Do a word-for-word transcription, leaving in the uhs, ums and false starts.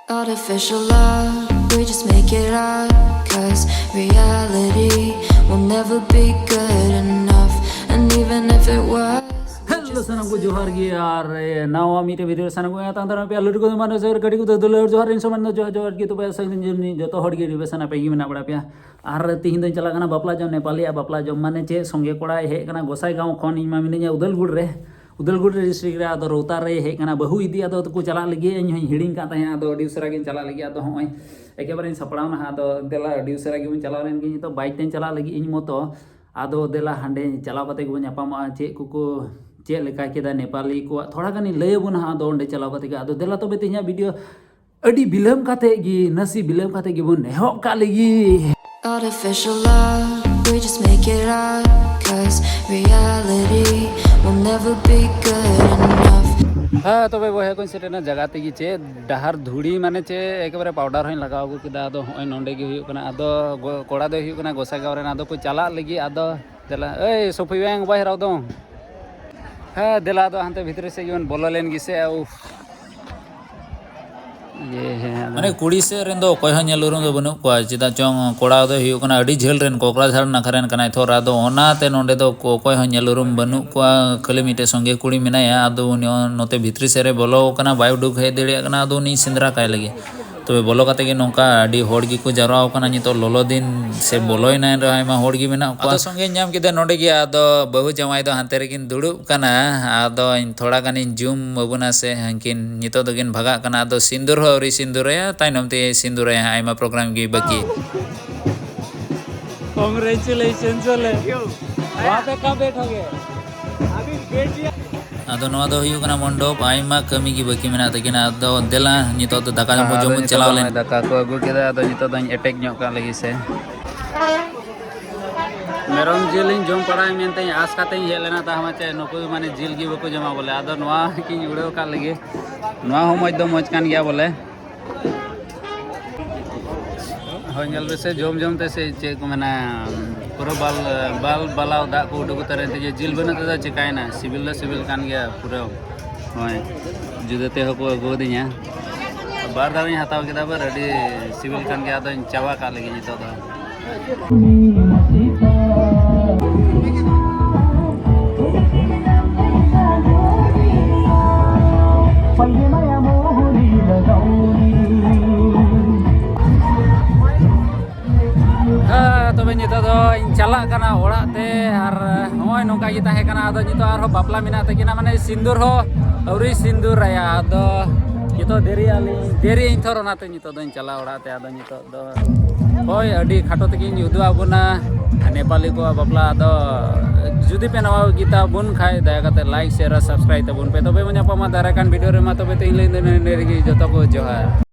Artificial love, we just make it up. Cause reality will never be good enough. And even if it was, hello ᱥᱟᱱᱟᱢ ᱠᱚ ᱡᱚᱦᱟᱨ ᱜᱮ᱾ ᱟᱨ ᱮ, ᱱᱟᱣᱟ ᱢᱤᱫᱴᱮᱡ video ᱨᱮ ᱥᱟᱱᱟᱢ ᱠᱚ ᱛᱟᱝ ᱫᱟᱨᱟᱢ ᱯᱮᱭᱟ᱾ ᱞᱟᱹᱴᱩ ᱠᱚᱫᱚ ᱢᱟᱱᱮ ᱥᱮ ᱠᱟᱹᱴᱤᱡ ᱠᱚᱫᱚ ᱫᱩᱞᱟᱹᱲ ᱡᱚᱦᱟᱨ, ᱤᱧ ᱥᱚᱢᱟᱱ ᱫᱚ ᱡᱚᱦᱟᱨ ᱡᱚᱦᱟᱨ ᱜᱮ᱾ ᱛᱚᱵᱮ ᱥᱟᱺᱜᱤᱧ ᱡᱚᱱ ᱡᱚᱛᱚ ᱦᱚᱲ ᱜᱮ ᱟᱹᱰᱤ ᱵᱮᱥ ᱱᱟᱯᱟᱭ ᱜᱮ ᱢᱮᱱᱟᱜ ᱵᱟᱲᱟ ᱯᱮᱭᱟ᱾ ᱟᱨ ᱛᱤᱦᱤᱧ ᱫᱚᱧ ᱪᱟᱞᱟᱜ ᱠᱟᱱᱟ ᱵᱟᱯᱞᱟ ᱡᱚᱢ, ᱱᱮᱯᱟᱞᱤᱭᱟᱜ ᱵᱟᱯᱞᱟ ᱡᱚᱢ᱾ ᱢᱟᱱᱮ ᱪᱮᱫ, ᱥᱚᱸᱜᱮ ᱠᱚᱲᱟᱭ ᱦᱮᱡ ᱠᱟᱱᱟ ᱜᱚᱸᱥᱟᱭ ᱜᱟᱶ ᱠᱷᱚᱱ᱾ ᱤᱧ ᱢᱟ ᱢᱤᱱᱟᱹᱧᱟ ᱩᱫᱟᱞᱜᱩᱲ ᱨᱮ, ᱩᱫᱟᱞᱜᱩᱲ ᱨᱮ ᱰᱤᱥᱴᱨᱤᱠᱴ ᱨᱮ᱾ ᱟᱫᱚ ᱨᱳᱣᱛᱟᱨ ᱨᱮᱭ ᱦᱮᱡ ᱠᱟᱱᱟ ᱵᱟᱹᱦᱩ ᱤᱫᱤ᱾ ᱟᱫᱚ ᱛᱟᱠᱚ ᱪᱟᱞᱟᱜ ᱞᱟᱹᱜᱤᱫ, ᱤᱧ ᱦᱚᱸᱧ ᱦᱤᱲᱤᱧ ᱠᱟᱜ ᱛᱟᱦᱮᱸᱫ᱾ ᱟᱫᱚ ᱟᱹᱰᱤ ᱩᱥᱟᱹᱨᱟ ᱜᱤᱧ ᱪᱟᱞᱟᱜ ᱞᱟᱹᱜᱤᱫ᱾ ᱟᱫᱚ ᱦᱚᱸᱜᱼᱚᱭ ᱮᱠᱮᱵᱟᱨᱮᱧ ᱥᱟᱯᱲᱟᱣ ᱱᱟ ᱦᱟᱸᱜ᱾ ᱟᱫᱚ ᱫᱮᱞᱟ, ᱟᱹᱰᱤ ᱩᱥᱟᱹᱨᱟ ᱜᱮᱵᱚᱱ ᱪᱟᱞᱟᱣ ᱞᱮᱱ ᱜᱮ᱾ ᱱᱤᱛᱚᱜ ᱵᱟᱭᱤᱠ ᱛᱮᱧ ᱪᱟᱞᱟᱜ ᱞᱟᱹᱜᱤᱫ ᱤᱧ ᱢᱚᱛᱚ᱾ ᱟᱫᱚ ᱫᱮᱞᱟ ᱦᱟᱸᱰᱮ ᱪᱟᱞᱟᱣ ᱠᱟᱛᱮ ᱜᱮᱵᱚᱱ ᱧᱟᱯᱟᱢᱚᱜᱼᱟ, ᱪᱮᱫ ᱠᱚᱠᱚ ᱪᱮᱫ ᱞᱮᱠᱟ ᱠᱮᱫᱟ ᱱᱮᱯᱟᱞᱤ ᱠᱚᱣᱟᱜ, ᱛᱷᱚᱲᱟ ᱜᱟᱱᱤᱧ ᱞᱟᱹᱭ ᱟᱵᱚᱱᱟ ᱦᱟᱸᱜ᱾ ᱟᱫᱚ ᱚᱸᱰᱮ ᱪᱟᱞᱟᱣ ᱠᱟᱛᱮ ᱜᱮ᱾ ᱟᱫᱚ ᱫᱮᱞᱟ ᱛᱚᱵᱮ ᱛᱮᱦᱮᱧᱟᱜ ᱵᱷᱤᱰᱤᱭᱳ ᱟᱹᱰᱤ ᱵᱤᱞᱚᱢ ᱠᱟᱛᱮ ᱜᱮ, ᱱᱟᱥᱮ ᱵᱤᱞᱚᱢ ᱠᱟᱛᱮ ᱜᱮᱵᱚᱱ ᱮᱦᱚᱵ ᱠᱟᱜ ᱞᱟᱹᱜᱤᱫ᱾ Artificial love, we just make it up. Cause reality will never be good enough. ᱦᱮᱸ, ᱛᱚᱵᱮ ᱵᱚᱭᱦᱟ ᱠᱚᱧ ᱥᱮᱴᱮᱨ ᱮᱱᱟ ᱡᱟᱭᱜᱟ ᱛᱮᱜᱮ᱾ ᱪᱮᱫ ᱰᱟᱦᱟᱨ ᱫᱷᱩᱲᱤ, ᱢᱟᱱᱮ ᱪᱮᱫ ᱮᱠᱮᱵᱟᱨᱮ ᱯᱟᱣᱰᱟᱨ ᱦᱚᱸᱧ ᱞᱟᱜᱟᱣ ᱟᱹᱜᱩ ᱠᱮᱫᱟ᱾ ᱟᱫᱚ ᱦᱚᱸᱜᱼᱚᱭ ᱱᱚᱸᱰᱮ ᱜᱮ ᱦᱩᱭᱩᱜ ᱠᱟᱱᱟ᱾ ᱟᱫᱚ ᱜᱚ- ᱠᱚᱲᱟ ᱫᱚᱭ ᱦᱩᱭᱩᱜ ᱠᱟᱱᱟ ᱜᱚᱸᱥᱟᱭ ᱜᱟᱶ ᱨᱮᱱ᱾ ᱟᱫᱚ ᱠᱚ ᱪᱟᱞᱟᱜ ᱞᱟᱹᱜᱤᱫ᱾ ᱟᱫᱚ ᱫᱮᱞᱟ, ᱮᱭ ᱥᱚᱯᱷᱤ ᱵᱮᱝ ᱵᱟᱭ ᱦᱮᱨᱟᱣ ᱫᱚ᱾ ᱦᱮᱸ, ᱫᱮᱞᱟ ᱟᱫᱚ ᱦᱟᱱᱛᱮ ᱵᱷᱤᱛᱨᱤ ᱥᱮᱫ ᱜᱮᱵᱚᱱ ᱵᱚᱞᱚ ᱞᱮᱱ ᱜᱮᱥᱮ᱾ ᱩᱯᱷ᱾ ᱤᱭᱟᱹ, ᱦᱮᱸ, ᱟᱫᱚ ᱢᱟᱱᱮ ᱠᱩᱲᱤ ᱥᱮᱫ ᱨᱮᱱ ᱫᱚ ᱚᱠᱚᱭ ᱦᱚᱸ ᱧᱮᱞ ᱩᱨᱩᱢ ᱫᱚ ᱵᱟᱹᱱᱩᱜ ᱠᱚᱣᱟ᱾ ᱪᱮᱫᱟᱜ ᱪᱚᱝ ᱠᱚᱲᱟ ᱫᱚᱭ ᱦᱩᱭᱩᱜ ᱠᱟᱱᱟ ᱟᱹᱰᱤ ᱡᱷᱟᱹᱞ ᱨᱮᱱ, ᱠᱚᱠᱨᱟᱡᱷᱟᱲ ᱱᱟᱠᱷᱟ ᱨᱮᱱ ᱠᱟᱱᱟᱭ ᱛᱷᱚᱨ᱾ ᱟᱫᱚ ᱚᱱᱟᱛᱮ ᱱᱚᱸᱰᱮ ᱫᱚ ᱠᱚ- ᱚᱠᱚᱭ ᱦᱚᱸ ᱧᱮᱞ ᱩᱨᱩᱢ ᱵᱟᱹᱱᱩᱜ ᱠᱚᱣᱟ᱾ ᱠᱷᱟᱹᱞᱤ ᱢᱤᱫᱴᱮᱡ ᱥᱚᱸᱜᱮ ᱠᱩᱲᱤ ᱢᱮᱱᱟᱭᱟ᱾ ᱟᱫᱚ ᱩᱱᱤ ᱦᱚᱸ ᱱᱚᱛᱮ ᱵᱷᱤᱛᱨᱤ ᱥᱮᱫ ᱨᱮ ᱵᱚᱞᱚ ᱟᱠᱟᱱᱟ, ᱵᱟᱭ ᱩᱰᱩᱠ ᱦᱮᱡ ᱫᱟᱲᱮᱭᱟᱜ ᱠᱟᱱᱟ᱾ ᱟᱫᱚ ᱩᱱᱤ ᱥᱮᱸᱫᱽᱨᱟ ᱠᱟᱭ ᱞᱟᱹᱜᱤᱫ᱾ ᱛᱚᱵᱮ ᱵᱚᱞᱚ ᱠᱟᱛᱮ ᱜᱮ ᱱᱚᱝᱠᱟ ᱟᱹᱰᱤ ᱦᱚᱲ ᱜᱮᱠᱚ ᱡᱟᱣᱨᱟ ᱟᱠᱟᱱᱟ᱾ ᱱᱤᱛᱚᱜ ᱞᱚᱞᱚ ᱫᱤᱱ ᱥᱮ ᱵᱚᱞᱚᱭᱮᱱᱟ, ᱮᱱ ᱨᱮᱦᱚᱸ ᱟᱭᱢᱟ ᱦᱚᱲ ᱜᱮ ᱢᱮᱱᱟᱜ ᱠᱚᱣᱟ᱾ ᱟᱫᱚ ᱥᱚᱸᱜᱮᱧ ᱧᱟᱢ ᱠᱮᱫᱟ ᱱᱚᱸᱰᱮ ᱜᱮ᱾ ᱟᱫᱚ ᱵᱟᱹᱦᱩ ᱡᱟᱶᱟᱭ ᱫᱚ ᱦᱟᱱᱛᱮ ᱨᱮᱠᱤᱱ ᱫᱩᱲᱩᱵ ᱠᱟᱱᱟ᱾ ᱟᱫᱚᱧ ᱛᱷᱚᱲᱟ ᱜᱟᱱᱤᱧ ᱡᱩᱢ ᱟᱵᱚᱱᱟ ᱥᱮ ᱦᱟᱱᱠᱤᱱ ᱱᱤᱛᱚᱜ ᱫᱚᱠᱤᱱ ᱵᱷᱟᱜᱟᱜ ᱠᱟᱱᱟ᱾ ᱟᱫᱚ ᱥᱤᱸᱫᱩᱨ ᱦᱚᱸ ᱟᱹᱣᱨᱤ ᱥᱤᱸᱫᱩᱨᱟᱭᱟ, ᱛᱟᱭᱱᱚᱢ ᱛᱮ ᱥᱤᱸᱫᱩᱨᱟᱭᱟ ᱦᱟᱸᱜ, ᱟᱭᱢᱟ ᱯᱨᱳᱜᱨᱟᱢ ᱜᱮ ᱵᱟᱹᱠᱤ᱾ Congratulations बोले। वहाँ पे कब बैठोगे? ᱟᱫᱚ ᱱᱚᱣᱟ ᱫᱚ ᱦᱩᱭᱩᱜ ᱠᱟᱱᱟ ᱢᱚᱱᱰᱚᱯ, ᱟᱭᱢᱟ ᱠᱟᱹᱢᱤ ᱜᱮ ᱵᱟᱹᱠᱤ ᱢᱮᱱᱟᱜ ᱛᱟᱹᱠᱤᱱᱟ᱾ ᱟᱫᱚ ᱫᱮᱞᱟ ᱱᱤᱛᱚᱜ ᱫᱚ ᱫᱟᱠᱟ ᱡᱚᱢ ᱵᱚᱱ ᱪᱟᱞᱟᱣ ᱞᱮᱱ᱾ ᱫᱟᱠᱟ ᱠᱚ ᱟᱹᱜᱩ ᱠᱮᱫᱟ, ᱟᱫᱚ ᱱᱤᱛᱚᱜ ᱫᱚᱧ ᱮᱴᱮᱠ ᱧᱚᱜ ᱠᱟᱜ ᱞᱟᱹᱜᱤᱫ ᱥᱮ᱾ ᱢᱮᱨᱚᱢ ᱡᱤᱞ ᱤᱧ ᱡᱚᱢ ᱯᱟᱲᱟᱭ ᱢᱮᱱᱛᱮ ᱟᱥ ᱠᱟᱛᱮᱧ ᱦᱮᱡ ᱞᱮᱱᱟ, ᱛᱟᱦᱮᱸ ᱢᱟ ᱪᱮᱫ ᱱᱩᱠᱩ ᱢᱟᱱᱮ ᱡᱤᱞ ᱜᱮ ᱵᱟᱠᱚ ᱡᱚᱢᱟ ᱵᱚᱞᱮ᱾ ᱟᱫᱚ ᱱᱚᱣᱟ ᱠᱤᱧ ᱩᱲᱟᱹᱣ ᱠᱟᱜ ᱞᱟᱹᱜᱤᱫ᱾ ᱱᱚᱣᱟ ᱦᱚᱸ ᱢᱚᱡᱽ ᱫᱚ ᱢᱚᱡᱽ ᱠᱟᱱ ᱜᱮᱭᱟ ᱵᱚᱞᱮ᱾ ᱦᱳᱭ, ᱧᱮᱞ ᱯᱮᱥᱮ, ᱡᱚᱢ ᱡᱚᱢ ᱛᱮ ᱥᱮ ᱪᱮᱫ ᱠᱚ ᱢᱮᱱᱟ, ᱯᱩᱨᱟᱹ ᱵᱟᱞ ᱵᱟᱞ ᱵᱟᱞᱟᱣ ᱫᱟᱜ ᱠᱚ ᱩᱰᱩᱠ ᱩᱛᱟᱹᱨᱮᱱ ᱛᱤᱧᱟ᱾ ᱡᱤᱞ ᱵᱟᱹᱱᱩᱜ ᱛᱮᱫᱚ ᱪᱤᱠᱟᱭᱮᱱᱟ, ᱥᱤᱵᱤᱞ ᱫᱚ ᱥᱤᱵᱤᱞ ᱠᱟᱱ ᱜᱮᱭᱟ ᱯᱩᱨᱟᱹ᱾ ᱦᱳᱭ, ᱡᱩᱫᱟᱹ ᱛᱮᱦᱚᱸ ᱠᱚ ᱟᱹᱜᱩ ᱟᱹᱫᱤᱧᱟ᱾ ᱵᱟᱨ ᱫᱷᱟᱣ ᱤᱧ ᱦᱟᱛᱟᱣ ᱠᱮᱫᱟ ᱵᱟᱨ, ᱟᱹᱰᱤ ᱥᱤᱵᱤᱞ ᱠᱟᱱ ᱜᱮᱭᱟ᱾ ᱟᱫᱚᱧ ᱪᱟᱵᱟ ᱠᱟᱜ ᱞᱟᱹᱜᱤᱫ ᱱᱤᱛᱚᱜ ᱫᱚ᱾ ᱦᱮᱸ, ᱛᱚᱵᱮ ᱱᱤᱛᱚᱜ ᱫᱚ ᱤᱧ ᱪᱟᱞᱟᱜ ᱠᱟᱱᱟ ᱚᱲᱟᱜ ᱛᱮ᱾ ᱟᱨ ᱱᱚᱜᱼᱚᱭ ᱱᱚᱝᱠᱟ ᱜᱮ ᱛᱟᱦᱮᱸ ᱠᱟᱱᱟ᱾ ᱟᱫᱚ ᱱᱤᱛᱚᱜ ᱟᱨᱦᱚᱸ ᱵᱟᱯᱞᱟ ᱢᱮᱱᱟᱜ ᱛᱟᱹᱠᱤᱱᱟ, ᱢᱟᱱᱮ ᱥᱤᱸᱫᱩᱨ ᱦᱚᱸ ᱟᱹᱣᱨᱤ ᱥᱤᱸᱫᱩᱨᱟᱭᱟ᱾ ᱟᱫᱚ ᱱᱤᱛᱚᱜ ᱫᱮᱨᱤ ᱟᱹᱞᱤᱧ, ᱫᱮᱨᱤ ᱟᱹᱧ ᱛᱷᱚᱨ, ᱚᱱᱟᱛᱮ ᱱᱤᱛᱚᱜ ᱫᱚᱧ ᱪᱟᱞᱟᱣ ᱚᱲᱟᱜ ᱛᱮ᱾ ᱟᱫᱚ ᱱᱤᱛᱚᱜ ᱫᱚ ᱦᱳᱭ, ᱟᱹᱰᱤ ᱠᱷᱟᱴᱚ ᱛᱮᱜᱮᱧ ᱩᱫᱩᱜ ᱟᱵᱚᱱᱟ ᱱᱮᱯᱟᱞᱤ ᱠᱚᱣᱟᱜ ᱵᱟᱯᱞᱟ᱾ ᱟᱫᱚ ᱡᱩᱫᱤ ᱯᱮ ᱱᱟᱣᱟ ᱜᱮᱛᱟ ᱵᱚᱱ ᱠᱷᱟᱡ, ᱫᱟᱭᱟ ᱠᱟᱛᱮ like, share ᱟᱨ subscribe ᱛᱟᱵᱚᱱ ᱯᱮ᱾ ᱛᱚᱵᱮ ᱵᱚᱱ ᱧᱟᱯᱟᱢᱟ ᱫᱟᱨᱟᱭ ᱠᱟᱱ video ᱨᱮ᱾ ᱢᱟ ᱛᱚᱵᱮ ᱛᱮᱦᱮᱧ ᱞᱟᱹᱜᱤᱫ ᱫᱚ ᱱᱤᱱᱟᱹᱜ ᱨᱮᱜᱮ᱾ ᱡᱚᱛᱚ ᱠᱚ ᱡᱚᱦᱟᱨ᱾